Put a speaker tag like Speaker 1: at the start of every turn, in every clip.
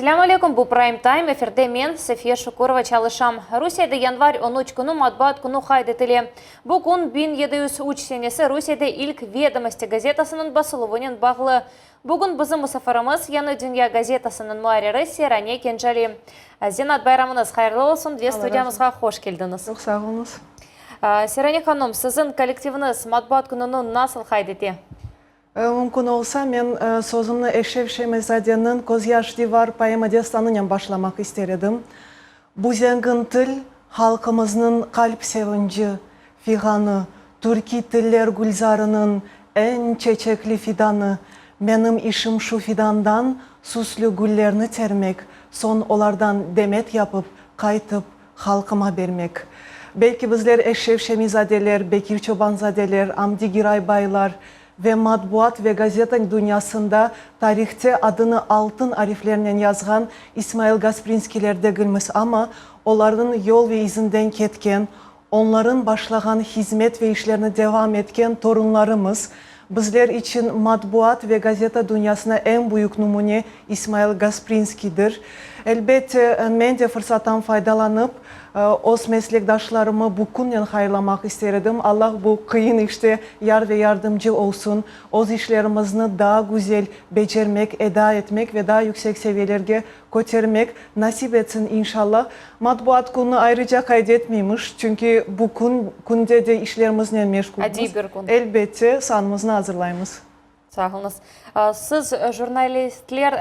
Speaker 1: Selâm aleyküm, bu Prime Time, efirde men, Safiye Şukurova çalışam. Rusiyede yanvar 13 künü Matbuat künü qayd etile. Bu kün 1703 senesi Rusiyede ilk Vedomosti gazetasınıñ basıluvınen bağlı. Bugün bizim musafirimiz, Yañı dünya gazetasınıñ muarriri Serane Kenjali. Zenaat bayramıñız hayırlı olsun ve studiyamızğa hoş keldiñiz.
Speaker 2: Çoq sağ oluñız.
Speaker 1: Serane hanım, siziñ kollektiviñiz Matbuat kününi nasıl qayd ete?
Speaker 2: Mümkün olsa, men sözümni Eşref Şemi-zadeniñ Közyaş divar poema-destanınen başlamaq ister edim. Bu zengin til, halqımıznıñ qalp sevinci, fiğanı, türkiy tiller gülzarınıñ eñ çeçekli fidanı. Menim işim şu fidandan süslü güllerni termek, soñ olardan demet yapıp, qaytıp, halqıma bermek. Belki bizler Eşref Şemi-zadeler, Bekir Çoban-zadeler, Amdi Giraybaylar ve matbuat ve gazeta dünyasında tarihte adını altın ariflernen yazğan İsmail Gasprinskiyler degilmiz, amma olarnıñ yol ve izinden ketken, onların başlağan hizmet ve işlerini devam etken torunlarımız. Bizler içün matbuat ve gazeta dünyasına eñ büyük numune İsmail Gasprinskiydir. Elbette, men de fırsattan faydalanıp, öz meslekdaşlarımı bu künnen hayırlamaq ister edim. Allah bu qıyın işte yar ve yardımcı olsun, öz işlerimizni daa güzel becermek, eda etmek ve daa yüksek seviyelerge kötermek nasip etsin, inşallah. Matbuat künü ayrıca qayd etmeymiz, çünki bu kün künde de işlerimiznen meşğulmiz.
Speaker 1: Adiy bir kün.
Speaker 2: Elbette, sanımıznı azırlaymız.
Speaker 1: Sağ oluñız. Siz, jurnalistler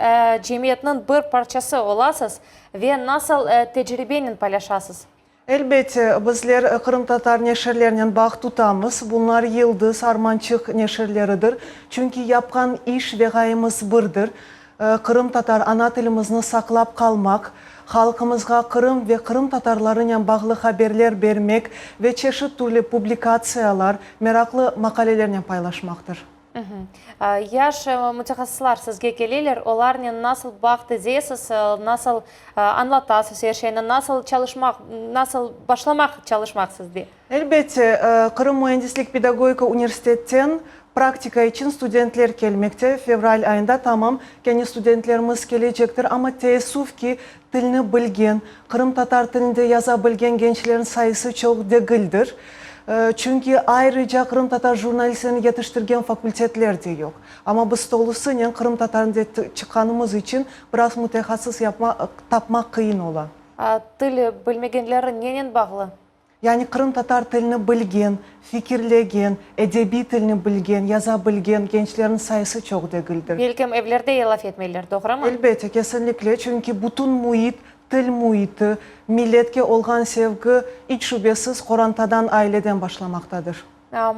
Speaker 1: cemiyetniñ bir parçası olasız ve nasıl tecribenen paylaşasız?
Speaker 2: Elbette, bizler qırımtatar neşirlerinen bağ tutamız. Bunlar Yıldız, Armançıq neşirleridir. Çünki yapqan iş ve ğayemiz birdir, qırımtatar ana tilimizni saqlap qalmaq, halqımızğa Qırım ve qırımtatarlarınen bağlı haberler bermek ve çeşit türlü publikatsiyalar, meraqlı maqalelernen paylaşmaqtır.
Speaker 1: Yaş mütehassıslar sizge keleler, olarnen nasıl bağ tizesiz, nasıl añlatasız er şeyni, nasıl çalışmaq, nasıl başlamaq çalışmaq sizde?
Speaker 2: Elbette, Qırım müendislik-pedagogika universitetten praktika içün studentler kelmekte. Fevral ayında tamam kene studentlerimiz kelecektir, amma teessüf ki, tilni bilgen, qırımtatar tilinde yaza bilgen gençlerniñ sayısı çoq degildir. Çünki ayrıca qırımtatar jurnalistlerini yetiştirgen fakultetler de yoq. Amma biz tolusınen qırımtatarında çıqqanımız içün biraz mütehassıs tapmaq qıyın ola.
Speaker 1: Til bilmegenleri nenen bağlı?
Speaker 2: Yani qırımtatar tilini bilgen, fikirlegen, edebiy tilni bilgen, yaza bilgen gençlerniñ sayısı çoq degildir.
Speaker 1: Belkim, evlerde laf etmeyler, doğrumı?
Speaker 2: Elbette, kesinlikle, çünki bütün müit, til müiti, milletke olğan sevgi, iç şübesiz, qorantadan, aileden başlamaqtadır.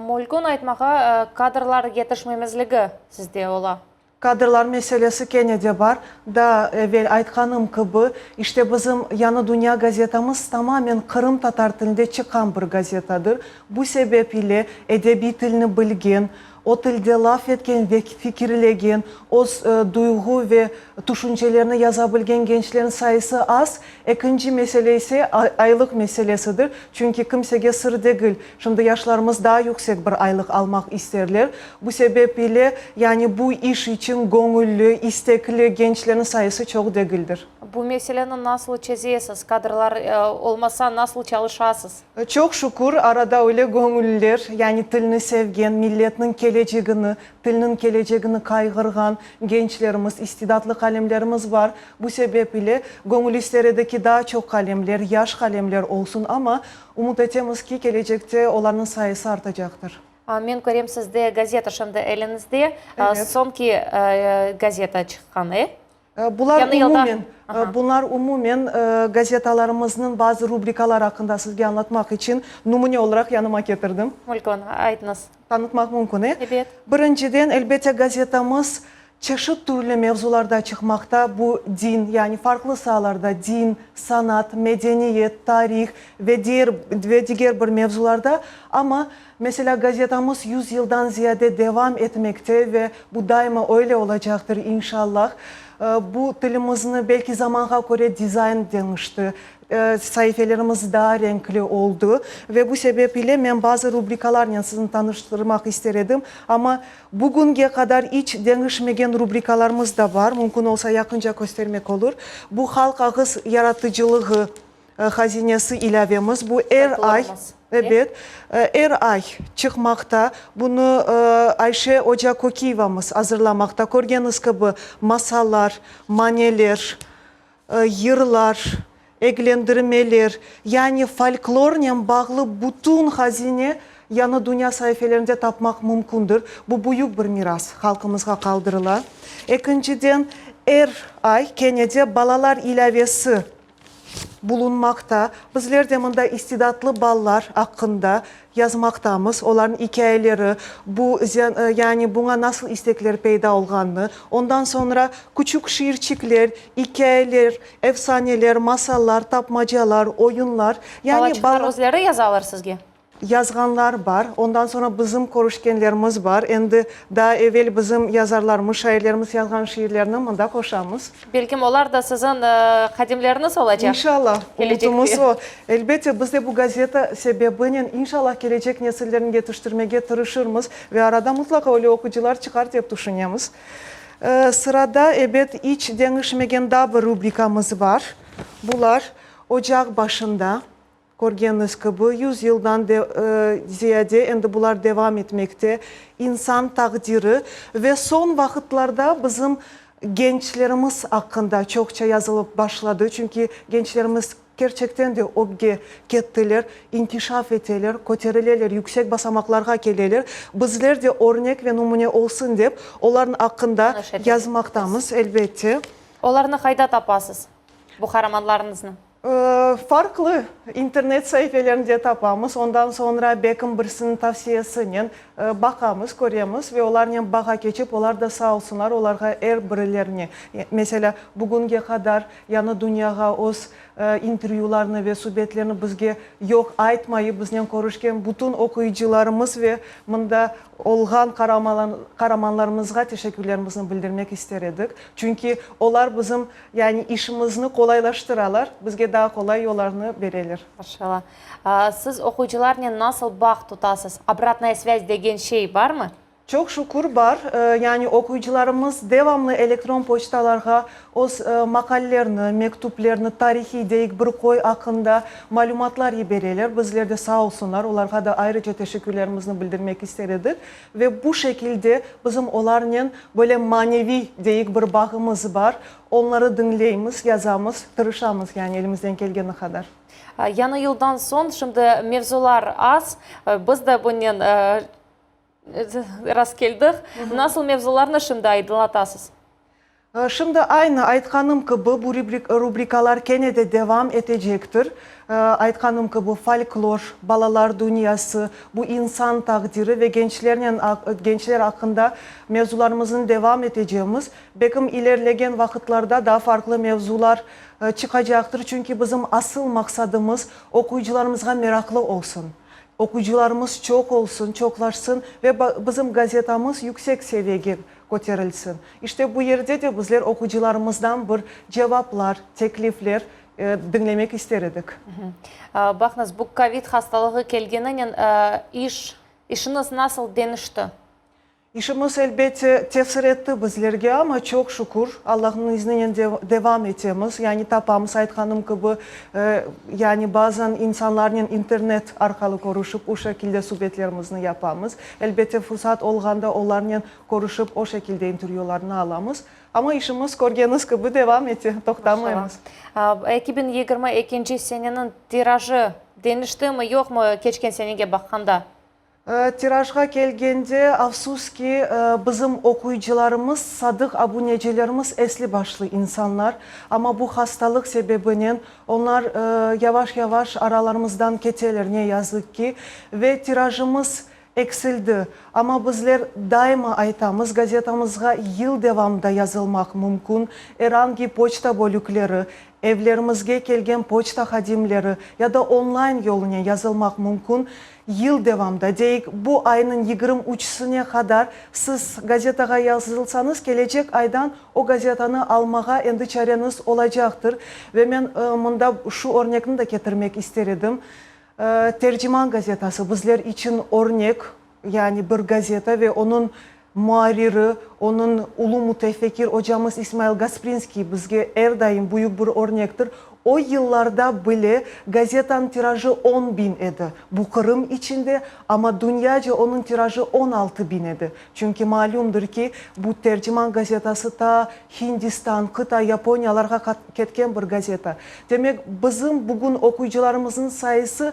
Speaker 1: Mülkün aytmağa, kadrlar yetişmemezligi sizde ola.
Speaker 2: Kadrlar meselesi kene de bar. Daa evel aytqanım kibi, işte bizim Yañı dünya gazetamız tamamen qırımtatar tilinde çıqqan bir gazetadır. Bu sebep ile edebiy tilni bilgen, o tilde laf etken ve fikirlegen, öz duyğu ve tüşüncelerini yaza bilgen gençlerniñ sayısı az. Ekinci mesele ise aylıq meselesidir. Çünki kimsege sır degil, şimdi yaşlarımız daa yüksek bir aylıq almaq isterler. Bu sebep ile, yani bu iş içün göñülli, istekli gençlerniñ sayısı çoq degildir.
Speaker 1: Bu meseleni nasıl çezesiz? Kadrlar olmasa nasıl çalışasız?
Speaker 2: Çoq şükür, arada öyle göñülliler, yani tilni sevgen, milletniñ kelecegini, tilniñ kelecegini qayğırğan gençlerimiz, istidatlı qalemlerimiz bar. Bu sebep ile göñül ister edi ki, daa çoq qalemler, yaş qalemler olsun, amma ümüt etemiz ki, kelecekte olarnıñ sayısı artacaqtır.
Speaker 1: Men körem, sizde gazeta şimdi eliñizde. Soñki gazeta çıqqan, e?
Speaker 2: Bular umumen, bunlar umumen gazetalarımıznıñ bazı rubrikaları aqqında sizge añlatmaq içün numune olaraq yanıma ketirdim.
Speaker 1: Mülkün, aytıñız.
Speaker 2: Tanıtmaq mümkün, e?
Speaker 1: Ebet.
Speaker 2: Birinciden, elbette, gazetamız çeşit türlü mevzularda çıqmaqta, bu din, yani farqlı saalarda, din, sanat, medeniyet, tarih ve diğer, ve diger bir mevzularda, amma, meselâ, gazetamız yüz yıldan ziyade devam etmekte ve bu daima öyle olacaqtır, inşallah. Bu tilimizni belki zamanğa köre dizayn deñişti. Saifelerimiz daa renkli oldı ve bu sebep ile men bazı rubrikalarnen sizni tanıştırmaq ister edim. Amma bugünge qadar iç deñişmegen rubrikalarımız da bar, mümkün olsa yaqınca köstermek olur. Bu Halq ağız yaratıcılığı hazinesi ilâvemiz, bu er ay, ebet, er ay çıqmaqta. Bunı Ayşe oca Kökiyevamız azırlamaqta. Körgeniz kibi, masallar, maneler, Yırlar, eglendirmeler, yani folklornen bağlı bütün hazine Yañı dünya saifelerinde tapmaq mümkündir. Bu büyük bir miras halqımızğa qaldırıla. Ekinciden, er ay kene de balalar ilâvesi bulunmaqta. Bizler de mında istidatlı balalar aqqında Yazmaqtamız, olarnıñ ikâyeleri, bu, yani buña nasıl istekler peyda olğanını, ondan soñra küçük şiirçikler, ikâyeler, efsaneler, masallar, tapmacalar, oyunlar, yani
Speaker 1: Balaçıqlar özleri yazalar sizge?
Speaker 2: Yazğanlar bar, ondan soñra bizim körüşkenlerimiz bar, endi daa evel bizim yazarlarımız, şairlerimiz yazğan şiirlerni mında qoşamız.
Speaker 1: Belkim olar da siziñ hadimleriñiz olacaq
Speaker 2: İnşallah, ümütimiz o. Elbette, biz de bu gazeta sebebinen inşallah kelecek nesillerni yetiştirmege tırışırmız ve arada mıtlaqa öyle oqucılar çıqar dep tüşünemiz. Sırada, ebet, iç deñişmegen daa bir rubrikamız bar. Bular, Ocaq başında. Körgeniñiz kibi, yüz yıldan de ziyade endi bular devam etmekte, insan taqdiri ve soñ vaqıtlarda bizim gençlerimiz aqqında çoqça yazılıp başladı, çünki gençlerimiz kerçekten de ögge kettiler, inkişaf eteler, köterileler, yüksek basamaqlarğa keleler. Bizler de örnek ve numune olsun dep, olarnıñ aqqında yazmaqtamız, elbette.
Speaker 1: Olarnı qayda tapasız, bu qaramanlarıñıznı?
Speaker 2: Farqlı internet saifelerinde tapamız, ondan soñra belkim birisiniñ tavsiyesinen baqamız, köremiz ve olarnen bağğa keçip, olar da sağ olsunlar, olarğa er birilerine, meselâ, bugünge qadar Yañı dünyağa öz intervyularını ve subetlerini bizge yoq aytmayıp biznen körüşken bütün oquyıcılarımız ve mında olğan qaramanlarımızğa teşekkürlerimizni bildirmek ister edik. Çünki olar bizim Yani işimizni qolaylaştıralar, bizge daa qolay yollarnı bereler.
Speaker 1: Maşallah. Siz oquyıcılarnen nasıl bağ tutasız? Obratnaya svâz degen şey barmı?
Speaker 2: Çoq şükür, bar. Yani oquyıcılarımız devamlı elektron poçtalarğa öz maqalelerini, mektüplerini, tarihiy, deyik, bir köy aqqında malümatlar yibereler. Bizler de sağ olsunlar, olarğa da ayrıca teşekkürlerimizni bildirmek ister edik. Ve bu şekilde bizim olarnen böyle maneviy, deyik, bir bağımız bar. Onları diñleymiz, yazamız, tırışamız, yani elimizden kelgeni qadar.
Speaker 1: Yañı yıldan soñ şimdi mevzular az, biz de bunen rastkeldik. Nasıl mevzularnı şimdi aydınlatasız?
Speaker 2: Şimdi aynı aytqanım kibi, bu rubrikalar kene de devam etecektir. Aytqanım kibi, folklor, balalar dünyası, bu insan taqdiri ve gençlernen gençler aqqında mevzularımıznı devam etecemiz. Belkim ilerlegen vaqıtlarda daa farqlı mevzular çıqacaqtır, çünki bizim asıl maqsadımız, oquyıcılarımızğa meraqlı olsun. Oquyıcılarımız çoq olsun, çoqlaşsın ve bizim gazetamız yüksek seviyege köterilsin. İşte bu yerde de bizler oquyıcılarımızdan bir cevaplar, teklifler diñlemek ister edik.
Speaker 1: Baqıñız, bu kovid hastalığı kelgeninen iş, işiñiz nasıl deñişti?
Speaker 2: İşimiz, elbette, tesir etti bizlerge, amma çoq şükür, Allahnıñ izninen devam etemiz. Yani tapamız, aytqanım kibi, yani bazen insanlarnen internet arqalı körüşip, o şekilde subetlerimizni yapamız. Elbette, fursat olğanda olarnen Körüşip, o şekilde intervyularnı alamız. Amma işimiz, körgeniz kibi, devam ete, toqtamaymız.
Speaker 1: 2022 seneniñ tirajı deñiştimi, yoqmı, keçken senege baqqanda?
Speaker 2: Tirajğa kelgende, afsus ki, bizim oquyıcılarımız, sadıq abunecilerimiz esli-başlı insanlar. Amma bu hastalıq sebebinen onlar yavaş-yavaş aralarımızdan keteler, ne yazıq ki. Ve tirajımız Eksildi. Amma bizler daima aytamız, gazetamızğa yıl devamında yazılmaq mümkün, er angi poçta bölükleri, evlerimizge kelgen poçta hadimleri ya da online yolunen yazılmaq mümkün. Yıl devamında, deyik, bu aynıñ 23-sine qadar siz gazetağa yazılsañız, kelecek aydan o gazetanı almağa endi çareñiz olacaqtır. Ve men mında şu örnekni de ketirmek ister edim. Terciman gazetası bizler içün örnek, yani bir gazeta ve onıñ muarriri, onıñ ulu mütefekkir ocamız İsmail Gasprinskiy bizge er daim büyük bir örnektir. O yıllarda bile gazetanıñ tirajı on biñ edi, bu Qırım içinde, amma dünyaca onıñ tirajı 16 biñ edi. Çünki malümdir ki, bu Terciman gazetası ta Hindistan, Qıtay, Yaponiyalarğa ketken bir gazeta. Demek, bizim bugün oquyıcılarımıznıñ sayısı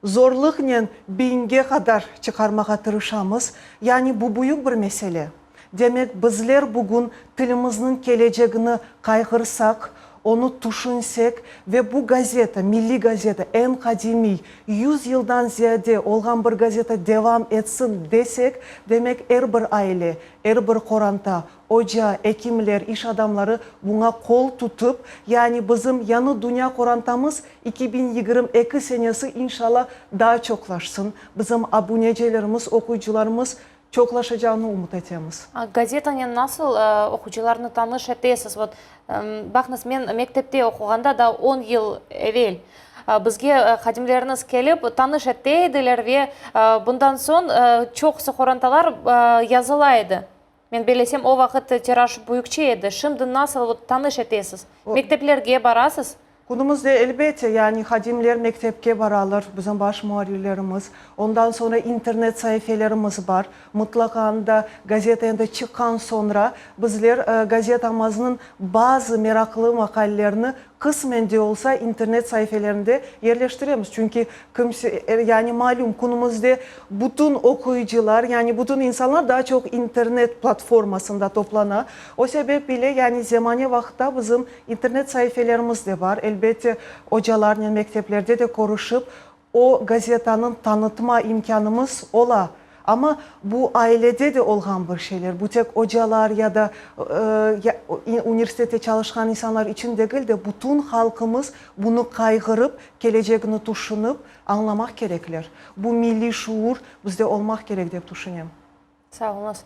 Speaker 2: zorluqnen biñge qadar çıqarmağa tırışamız. Yani bu büyük bir mesele. Demek, bizler bugün tilimizniñ kelecegini qayğırsaq, onı tüşünsek ve bu gazeta, milliy gazeta, eñ qadimiy, yüz yıldan ziyade olğan bir gazeta devam etsin desek, demek, er bir aile, er bir qoranta, oca, ekimler, iş adamları buña qol tutıp, yani bizim yañı dünya qorantamız 2022 senesi inşalla daa çoqlaşsın, bizim abunecelerimiz, oquyıcılarımız çoqlaşacağını ümüt etemiz.
Speaker 1: Gazetanen nasıl oqucılarnı tanış etesiz? Vot, baqıñız, men mektepte oquğanda daa on yıl evel bizge hadimleriniz kelip tanış ete ediler ve bundan soñ çoqusı qorantalar yazıla edi. Men bellesem, o vaqıt tiraj büyükçe edi. Şimdi nasıl tanış etesiz? Mekteplerge barasız?
Speaker 2: Künümizde, elbette, yani hadimler mektepke baralar, bizim baş muarrirlerimiz. Ondan soñra internet saifelerimiz bar. Mıtlaqa anda gazeta endi çıqqan soñra bizler gazetamıznıñ bazı meraqlı maqalelerini qısmen de olsa internet saifelerinde yerleştiremiz. Çünki kimse, yani malüm, künümizde bütün oquyıcılar, yani bütün insanlar daa çoq internet platformasında toplana. O sebep ile, yani zemane vaqıtta bizim İnternet saifelerimiz de bar. Elbette, ocalarnen mekteplerde de körüşip, o gazetanıñ tanıtma imkânımız ola. Amma bu ailede de olğan bir şeyler. Bu tek ocalar ya da universitette çalışqan insanlar içün degil de, bütün halqımız bunı qayğırıp, kelecegini tüşünip, añlamaq kerekler. Bu milliy şuur bizde olmaq kerek, dep tüşünem.
Speaker 1: Sağ oluñız.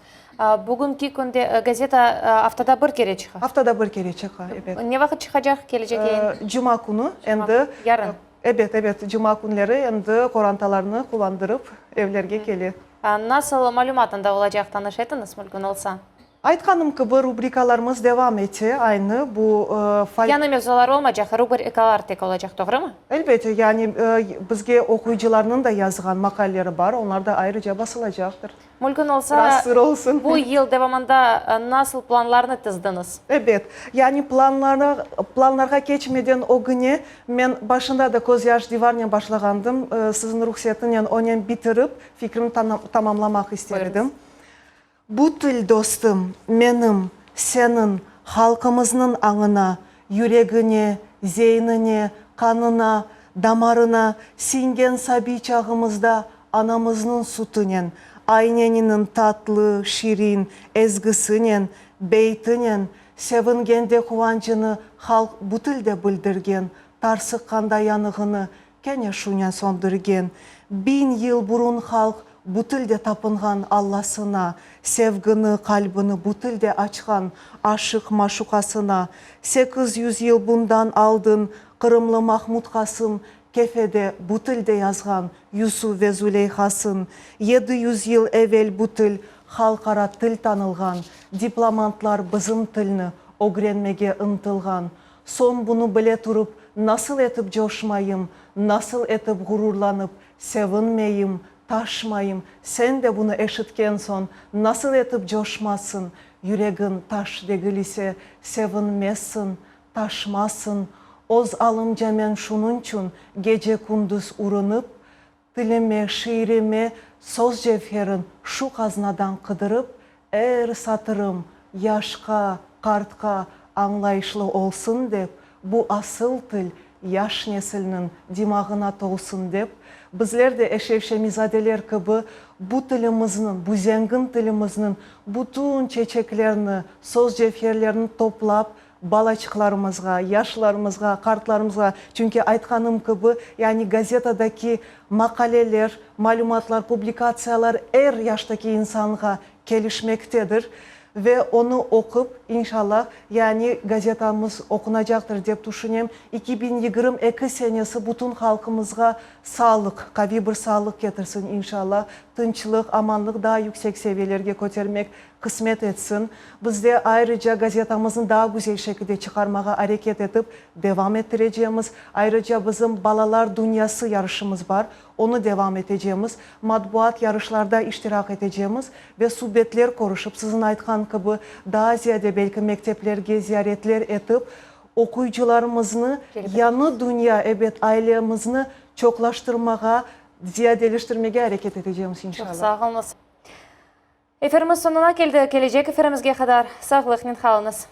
Speaker 1: Bugünki künde gazeta aftada bir kere çıqa?
Speaker 2: Aftada bir kere çıqa, ebet.
Speaker 1: Ne vaqıt çıqacaq kelecek yayın?
Speaker 2: Cuma künü endi.
Speaker 1: Yarın.
Speaker 2: Ebet, ebet, cuma künleri endi qorantalarnı quvandırıp evlerge kele.
Speaker 1: Nasıl malümat anda olacaq, tanış etiñiz, mümkün olsa?
Speaker 2: Aytqanım kibi, rubrikalarımız devam ete, aynı bu fal.
Speaker 1: Yañı mevzular olmaycaq, rubrikalar tek olacaq, doğrumı?
Speaker 2: Elbette, yani bizge oquyıcılarnıñ da yazğan maqaleleri bar, onlar da ayrıca basılacaqtır.
Speaker 1: Mümkün olsa,
Speaker 2: Biraz sır olsun.
Speaker 1: bu yıl devamında nasıl planlarnı tizdiñiz?
Speaker 2: Ebet, yani planlara, planlarğa keçmeden ögüne, men başında da Közyaş divarnen başlağandım, siziñ ruhsetinen onen bitirip, fikrimni tamamlamaq ister edim. Bu til, dostum, menim, seniñ, halqımıznıñ añına, yüregine, zeinine, qanına, damarına siñgen sabiy çağımızda anamıznıñ sütünen, ayneniniñ tatlı, şirin ezgisinen, beytinen, sevingende quvancını halq bu tilde bildirgen, tarsıqqanda yanığını Kene şunen söndürgen. Biñ yıl burun halq bu tilde tapınğan Allasına, sevgini, qalbini bu tilde açqan aşıq maşuqasına, 800 yıl bundan aldın qırımlı Mahmud Qasım Kefede bu tilde yazğan Yusuf ve Zuleyhasın, 700 yıl evel bu til halqara til tanılğan, diplomantlar bizim tilni ögrenmege ıntılğan, Soñ bunı bile turıp, nasıl etip coşmayım, nasıl etip ğururlanıp, sevinmeyim, taşmayım, sen de bunı eşitken soñ, nasıl etip coşmasıñ, yüregiñ taş degil ise, sevinmezsiñ, taşmazsıñ, oz alımca men şunıñçün gece-kündüz urunıp, Tilime, şiirime söz cevherin şu qaznadan qıdırıp, er satırım yaşqa, qartqa añlayışlı olsun dep, bu asıl til yaş nesilniñ dimağına tolsun dep, bizler de Eşref Şemizadeler kibi bu tilimizniñ, bu zengin tilimizniñ bütün çeçeklerini, söz cevherlerini toplap, Balaçıqlarımızğa, yaşlarımızğa, qartlarımızğa, çünki aytqanım kibi, yani gazetadaki maqaleler, malümatlar, publikatsiyalar er yaştaki insanğa kelişmektedir ve onı oqup, inşallah, yani gazetamız oqunacaqtır dep tüşünem. 2022 senesi bütün halqımızğa sağlıq, qaviy bir sağlıq ketirsin, inşallah, tınçlıq, amanlıq daa yüksek seviyelerge kötermek qısmet etsin. Biz de ayrıca gazetamıznı daa güzel şekilde çıqarmağa areket etip devam ettirecemiz. Ayrıca bizim Balalar dünyası yarışımız bar, onı devam etecemiz. Matbuat yarışlarda iştirak etecemiz ve subetler körüşip, siziñ aytqan kibi, daa ziyade belki mekteplerge ziyaretler etip, oquyıcılarımıznı yañı dünya, ebet, ailemizni çoqlaştırmağa, ziyadeleştirmege areket etecemiz, inşallah.
Speaker 1: Çoq sağ oluñız. Efirimiz soñuna keldi. Kelecek efirimizge qadar sağlıqnen qalıñız.